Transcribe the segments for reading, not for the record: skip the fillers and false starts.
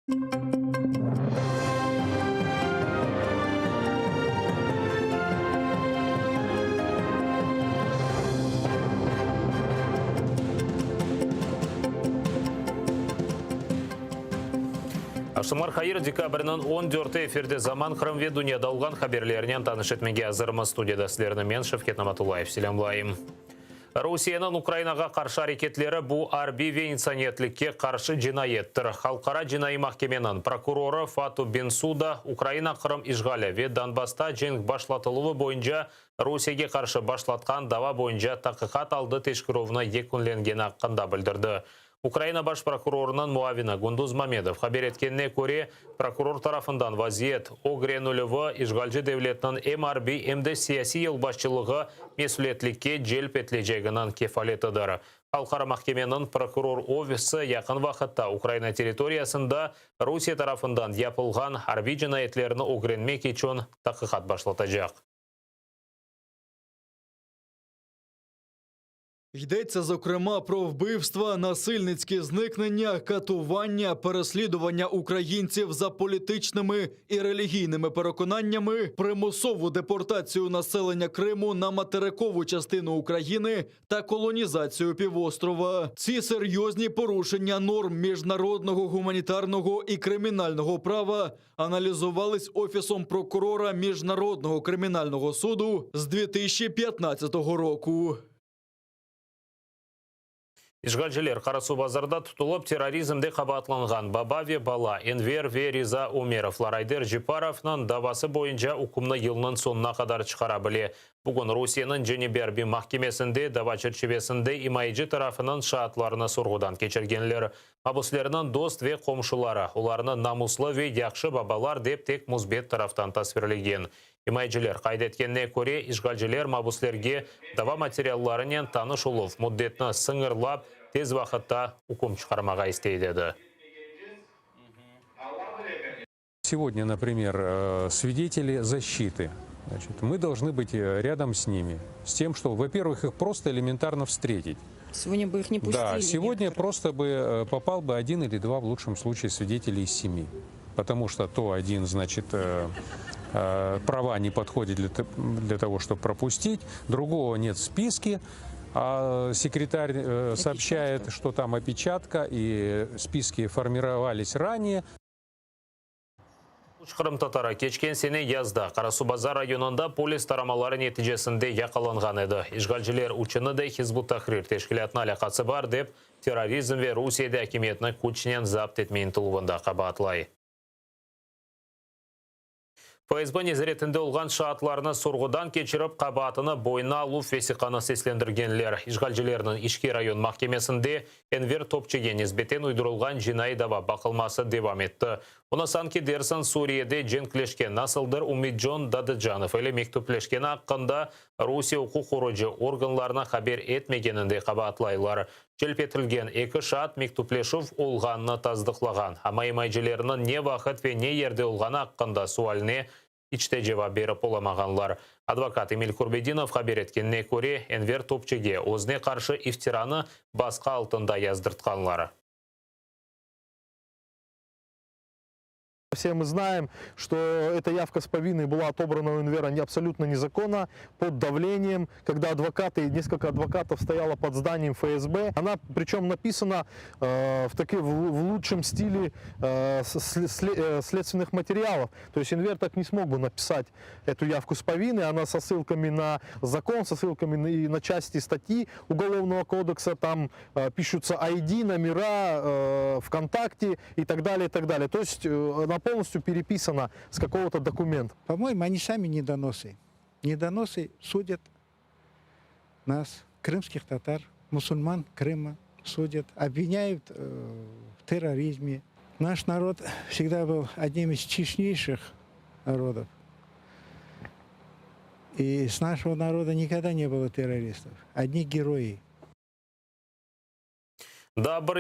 Aqşamlar hayır, dekabrniñ on dörtü efirde Zaman Qırım ve dünyada olğan haberlernen tanış etmege azırmız. Studiyada sizlerni men, Şevket Namatullayev, selâmlayım. Rusiyeniñ Ukrainağa qarşı areketleri bu arbiy ve insaniyetlikke qarşı cinayettir. Halqara cinaiy mahkemeniñ prokurorı Fatu Bensuda Ukraina Qırım işğali ve Donbassta cenk başlatıluvı boyunca Rusiyege qarşı başlatqan dava boyunca taqiqat aldı teşkerüvni yekünlengeni aqqında bildirdi. Ukraina baş prokurorınıñ muavini Günduz Mamedov haber etkenine köre, prokuror tarafından vaziyet ögrenilüvi işğalci devletniñ em arbiy, em de siyasiy yolbaşçılığı mesüliyetlikke celp etileceginiñ kefaletidir. Halqara mahkemeniñ prokuror ofisi yaqın vaqıtta Ukraina territoriyasında Rusiye tarafından yapılğan arbiy cinayetlerni ögrenmek içün taqiqat başlatacaq. Йдеться, зокрема, про вбивства, насильницькі зникнення, катування, переслідування українців за політичними і релігійними переконаннями, примусову депортацію населення Криму на материкову частину України та колонізацію півострова. Ці серйозні порушення норм міжнародного гуманітарного і кримінального права аналізувались Офісом прокурора Міжнародного кримінального суду з 2015 року. İşğalciler Qarasuvbazarda tutulıp terrorizmde qabaatlanğan baba ve bala Enver ve Riza Ömerovlar Ayder Ceparovnıñ davası boyunca ükümni yılnıñ soñuna qadar çıqara bile. Bugün Rusiyeniñ Cenübiy arbiy mahkemesinde dava çerçivesinde imayeci tarafınıñ şaatlarını sorğudan keçirgenler. Mabüslerniñ dost ve qomşuları olarnı namuslı ve yahşı babalar dep tek müsbet taraftan tasvirlegen. İmayeciler qayd etkenine köre, işğalciler mabüslerge dava materiallarınen tanış oluv müddetini sıñırlap, tez vaqıtta üküm çıqarmağa istey, dedi. Сегодня, например, свидетели защиты. Значит, мы должны быть рядом с ними, с тем, что, во-первых, их просто элементарно встретить. Сегодня бы их не пустили. Да, сегодня некоторые. просто бы попал бы один или два, в лучшем случае, свидетелей из семи. Потому что то один, значит, права не подходит для того, чтобы пропустить, другого нет в списке, а секретарь сообщает, что там опечатка, и списки формировались ранее. Üç qırımtatarı keçken sene yazda Qarasuvbazar rayonında polis taramaları neticesinde yaqalanğan edi. İşğalciler üçüni de Hizb ut-Tahrir teşkilâtına alâqası bar dep, terrorizm ve Rusiyede akimiyetni küçnen zapt etme ıntıluvında qabaatlay. FSB nezaretinde olğan şaatlarnı sorğudan keçirip, qabaatını boynuna aluv vesiqanı seslendirgenler. İşğalcilerniñ İçki rayon mahkemesinde Enver Topçige nisbeten uydurılğan cinaiy dava baqılması devam etti. Onı sanki dersiñ Suriyede cenkleşken nasıldır Ümitcon Dadıcanov ile mektüpleşkeni aqqında Rusiye uquq qorucı organlarına haber etmegeninde qabaatlaylar. Celp etilgen eki şaat mektüpleşüv olğanını tasdıqlağan, amma imayecileriniñ ne vaqıt ve ne yerde olğanı aqqında sualine iç te cevap berip olamağanlar. Advokat Emil Kurbedinov haber etkenine köre, Enver Topçige özüne qarşı iftiranı basqı altında yazdırtqanlar. Все мы знаем, что эта явка с повинной была отобрана у Энвера абсолютно незаконно, под давлением, когда адвокаты, несколько адвокатов стояло под зданием ФСБ. Она причем написана э, в, таки, в, в лучшем стиле э, э, следственных материалов. То есть Энвер так не смог бы написать эту явку с повинной, она со ссылками на закон, со ссылками на, и на части статьи Уголовного кодекса, там э, пишутся ID, номера, э, ВКонтакте и так далее, и так далее. То есть э, она полностью переписана с какого-то документа. По-моему, они сами недоносы. Недоносы судят нас, крымских татар, мусульман Крыма судят, обвиняют э, в терроризме. Наш народ всегда был одним из честнейших народов. И с нашего народа никогда не было террористов. Одни герои. Daa bir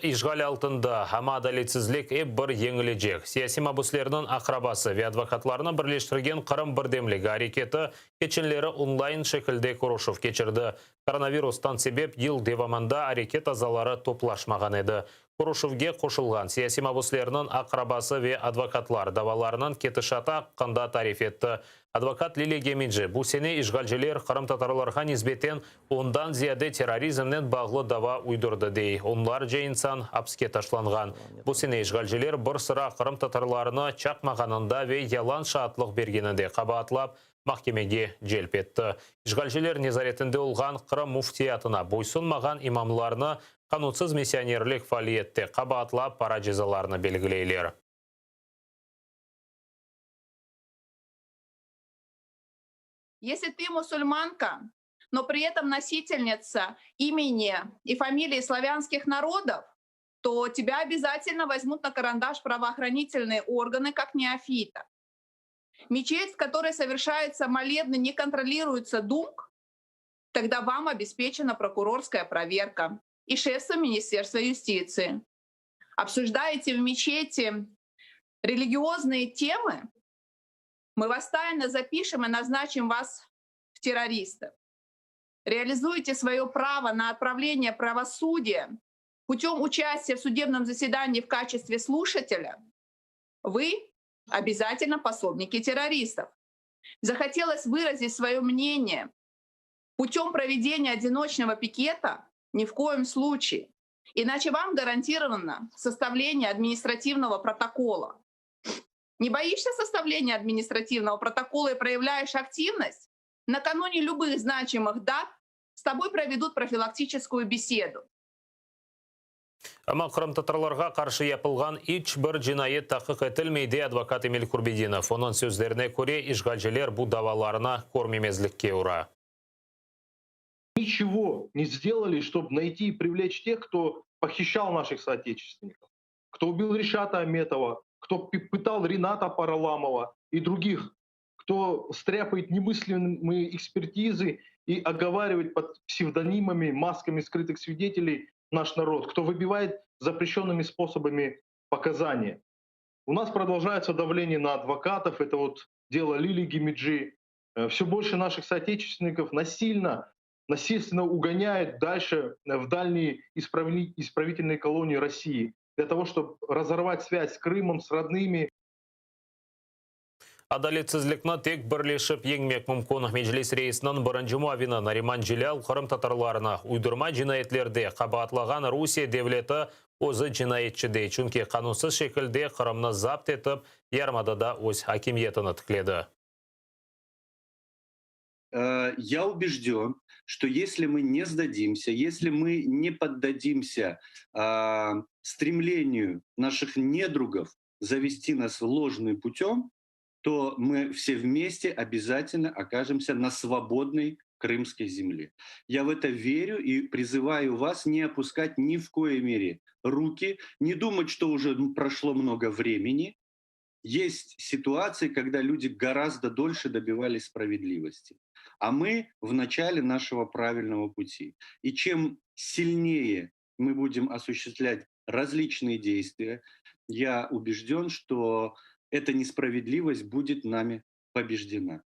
işğal altında, amma adaletsizlik ep bir yeñilecek. Siyasiy mabüslerniñ aqrabası ve advokatlarını birleştirgen Qırım birdemligi areketi keçenleri onlayn şekilde körüşüv keçirdi. Koronavirustan sebep yıl devamında areket azaları toplaşmağan edi. Körüşüvge qoşulğan siyasiy mabüslerniñ aqrabası ve advokatlar davalarınıñ ketişatı aqqında tarif etti. Advokat Lilya Gemeci, bu sene işğalciler qırımtatarlarğa nisbeten ondan ziyade terrorizmnen bağlı dava uydurdı, dey. Onlarca insan apske taşlanğan. Bu sene işğalciler bir sıra qırımtatarlarını çaqmağanında ve yalan şaatlıq bergeninde qabaatlap, mahkemege celp etti. İşğalciler nezaretinde olğan Qırım Müftiyatına boysunmağan imamlarnı qanunsız missionerlik faaliyette qabaatlap para cezalarını belgileyler. Если ты мусульманка, но при этом носительница имени и фамилии славянских народов, то тебя обязательно возьмут на карандаш правоохранительные органы как неофита. Мечеть, в которой совершаются молебны, не контролируется ДУМК, тогда вам обеспечена прокурорская проверка и шефство Министерства юстиции. Обсуждаете в мечети религиозные темы, мы вас тайно запишем и назначим вас в террористы. Реализуете свое право на отправление правосудия путем участия в судебном заседании в качестве слушателя, вы обязательно пособники террористов. Захотелось выразить свое мнение путем проведения одиночного пикета ни в коем случае. Иначе вам гарантировано составление административного протокола. Не боишься составления административного протокола и проявляешь активность? Накануне любых значимых дат с тобой проведут профилактическую беседу. Amma qırımtatarlarğa qarşı yapılğan iç bir cinayet taqiq etilmey, dey advokat Emil Kurbedinov. Onıñ sözlerine köre, işğalciler bu davalarını körmemezlikke ura. Ничего не сделали, чтобы найти и привлечь тех, кто похищал наших соотечественников, кто убил Решата Аметова, кто пытал Рената Параламова и других, кто стряпает немыслимые экспертизы и оговаривает под псевдонимами, масками скрытых свидетелей наш народ, кто выбивает запрещенными способами показания. У нас продолжается давление на адвокатов, это вот дело Лили Гемиджи. Все больше наших соотечественников насильно, насильственно угоняют дальше в дальние исправительные колонии России для того, чтобы разорвать связь с Крымом, с родными. Adaletsizlikni tek birleşip yeñmek mümkün. Meclis reisiniñ birinci muavini Nariman Celâl qırımtatarlarını uydurma cinayetlerde qabaatlağan Rusiye devleti özü cinayetçi dey, çünki qanunsız şekilde Qırımnı zapt etip, yarımadada öz akimiyetini tikledi. Я убежден, что если мы не сдадимся, если мы не поддадимся стремлению наших недругов завести нас ложным путем, то мы все вместе обязательно окажемся на свободной крымской земле. Я в это верю и призываю вас не опускать ни в коей мере руки, не думать, что уже прошло много времени. Есть ситуации, когда люди гораздо дольше добивались справедливости. А мы в начале нашего правильного пути. И чем сильнее мы будем осуществлять различные действия, я убежден, что эта несправедливость будет нами побеждена.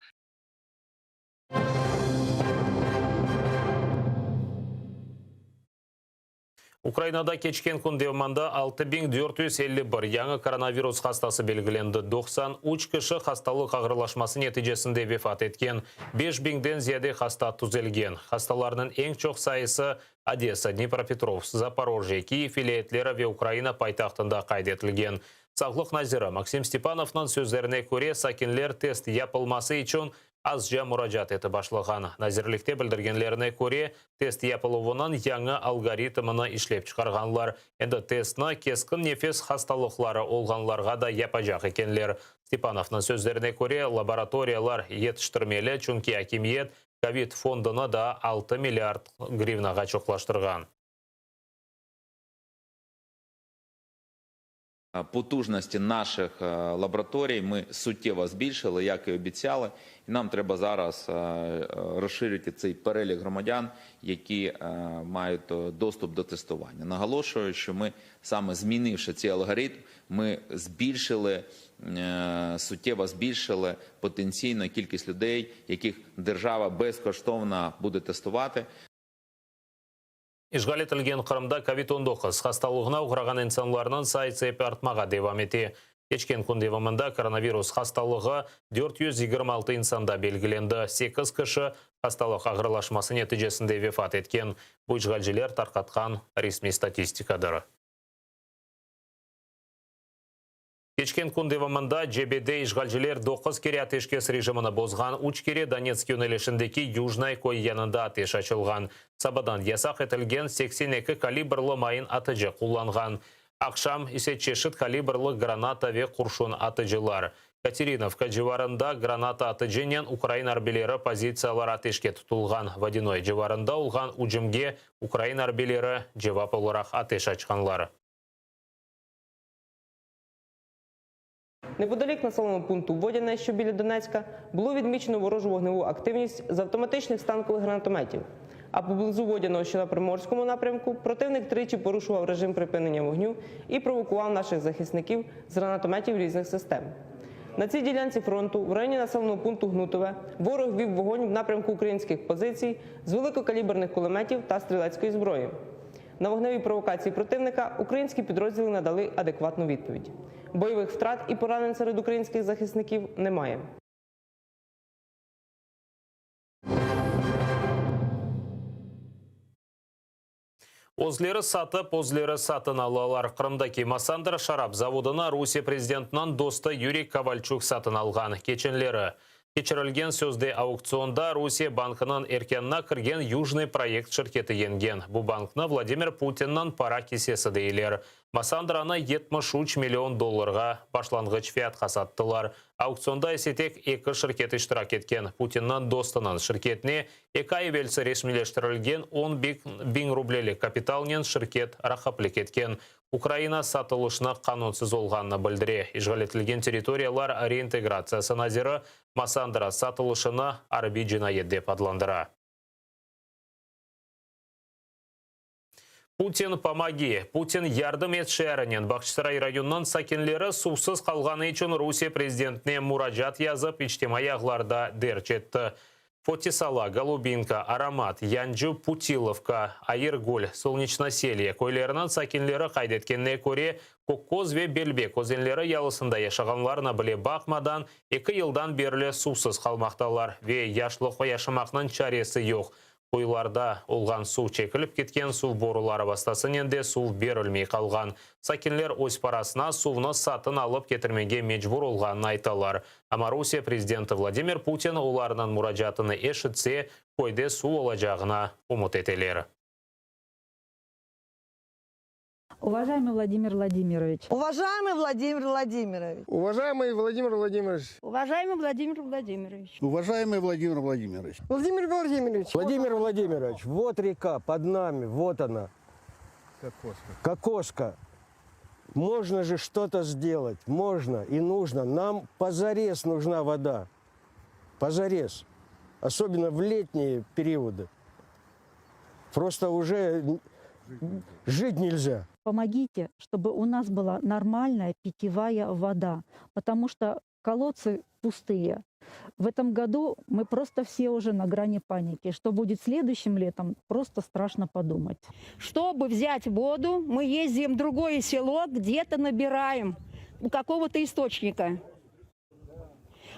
Ukrainada keçken kün devamında 6451 yañı koronavirus hastası belgilendi. 93 kişi hastalıq ağırlaşması neticesinde vefat etken, 5000-den ziyade hasta tüzelgen. Hastalarnıñ eñ çoq sayısı Odesa, Dnipropetrovsk, Zaporojye, Kiyev vilâyetleri ve Ukraina paytahtında qayd etilgen. Sağlıq naziri Maksim Stepanovnıñ sözlerine köre, sakinler test yapılması içün azca muracaat etip başlağan. Nazirlikte bildirgenlerine köre, test yapıluvınıñ yañı algoritmini işlep çıqarğanlar. Endi testni keskin nefes hastalıqları olğanlarğa da yapacaq ekenler. Stepanovnıñ sözlerine köre, laboratoriyalar yetiştirmeli, çünki akimiyet kovid fondunı daa altı milliard grivnağa çoqlaştırğan. Потужності наших лабораторій ми суттєво збільшили, як і обіцяли. І нам треба зараз розширити цей перелік громадян, які мають доступ до тестування. Наголошую, що ми саме змінивши цей алгоритм, ми збільшили, суттєво збільшили потенційну кількість людей, яких держава безкоштовно буде тестувати. İşğal etilgen Qırımda Covid 19 hastalığına oğrağan insanlarnıñ sayısı ep artmağa devam ete. Keçken kün devamında koronavirus hastalığı 426 insanda belgilendi, sekiz kişi hastalıq ağırlaşması neticesinde vefat etken. Bu işğalciler tarqatqan resmiy statistikadır. Keçken kün devamında cebede işğalciler doquz kere ateşkes rejimini bozğan, üç kere Donetsk yönelişindeki Yujnoye köyü yanında ateş açılğan. Sabadan yasaq etilgen 82 kalibrlı mayın atıcı qullanğan. Aqşam ise çeşit kalibrlı granata ve qurşun atıcılar. Katerinovka civarında granata atıcınen ukrain arbiyleri pozitsiyaları ateşke tutulğan. Vodânoye civarında olğan ücümge ukrain arbiyleri cevap olaraq ateş açqanlar. Неподалік населеного пункту Водяне, що біля Донецька, було відмічено ворожу вогневу активність з автоматичних станкових гранатометів. А поблизу Водяного, що на Приморському напрямку, противник тричі порушував режим припинення вогню і провокував наших захисників з гранатометів різних систем. На цій ділянці фронту, в районі населеного пункту Гнутове, ворог вів вогонь в напрямку українських позицій з великокаліберних кулеметів та стрілецької зброї. На вогневі провокації противника українські підрозділи надали адекватну відповідь. Бойових втрат і поранень серед українських захисників немає. Özleri satıp, özleri satın alalar. Qırımdaki Massandra şarap zavodını Rusiye prezidentiniñ dostu Yuriy Kovalçuk satın alğan. Keçenleri keçirilgen sözde auktsionda Rusiye bankınıñ erkânına kirgen Yujnıy proyekt şirketi yeñgen. Bu banknı Vladimir Putinniñ para kisesi deyler. Massandranı 73 million dollarğa başlanğıç fiyatqa sattılar. Auktsionda ise tek eki şirket iştirak etken, Putinniñ dostunıñ şirketine eki ay evelsi resmiyleştirilgen on biñ rublelik kapitalnen şirket raqiplik etken. Ukraina satılışnı qanunsız olğanını bildire. İşğal etilgen territoriyalar reintegratsiyası naziri Massandra satılışını arbiy cinayet dep adlandıra. Putin, pomogi! Putin, yardım et şiarınen Bağçasaray rayonınıñ sakinleri suvsız qalğanı içün Rusiye prezidentine muracaat yazıp, içtimaiy ağlarda derc etti. Fotisala, Golubinka, Aromat, Yancı Putilovka, Ayırgül, Solneçnoselye köyleriniñ sakinleri qayd etkenine köre, Kökköz ve Belbek özenleri yalısında yaşağanlarına bile baqmadan, eki yıldan berli suvsız qalmaqtalar ve yaşlıq yaşamaqnıñ çaresi yoq. Quyularda olğan suv çekilip ketken, suv boruları vastasınen de suv berilmey qalğan. Sakinler öz parasına suvnı satın alıp ketirmege mecbur olğanını aytalar. Amma Rusiye prezidenti Vladimir Putin olarnıñ muracaatını eşitse, köyde suv olacağına ümüt eteler. Уважаемый Владимир Владимирович. Уважаемый Владимир Владимирович. Уважаемый Владимир Владимирович. Уважаемый Владимир Владимирович. Уважаемый Владимир Владимирович. Владимир Владимирович. Владимир Владимирович, вот река под нами, вот она. Кокошка. Кокошка. Можно же что-то сделать, можно и нужно. Нам позарез нужна вода. Позарез. Особенно в летние периоды. Просто уже жить нельзя. Помогите, чтобы у нас была нормальная питьевая вода, потому что колодцы пустые. В этом году мы просто все уже на грани паники. Что будет следующим летом, просто страшно подумать. Чтобы взять воду, мы ездим в другое село, где-то набираем у какого-то источника.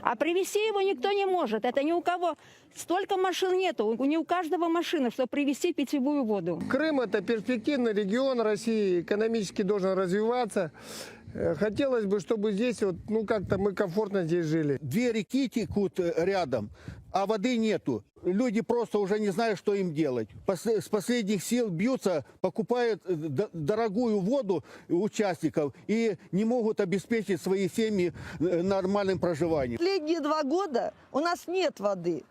А привезти его никто не может. Это ни у кого. Столько машин нету. Не у каждого машина, чтобы привезти питьевую воду. Крым – это перспективный регион России, экономически должен развиваться. Э, хотелось бы, чтобы здесь вот, ну как-то мы комфортно здесь жили. Две реки текут э, рядом, а воды нету. Люди просто уже не знают, что им делать. С последних сил бьются, покупают э, дорогую воду у участников и не могут обеспечить свои семьи нормальным проживанием. Последние два года у нас нет воды.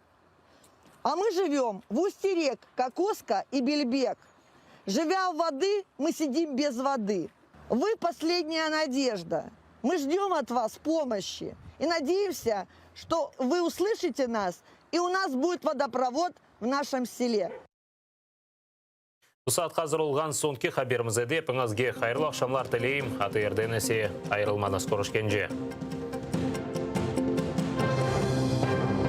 А мы живем в устье рек Кокоска и Бельбек. Живя у воды, мы сидим без воды. Вы последняя надежда. Мы ждем от вас помощи и надеемся, что вы услышите нас, и у нас будет водопровод в нашем селе. Bu saatqa azır olğan soñki haberimiz edi. Epiñizge hayırlı aqşamlar tileyim. ATRden ise ayırılmañız körüşkence.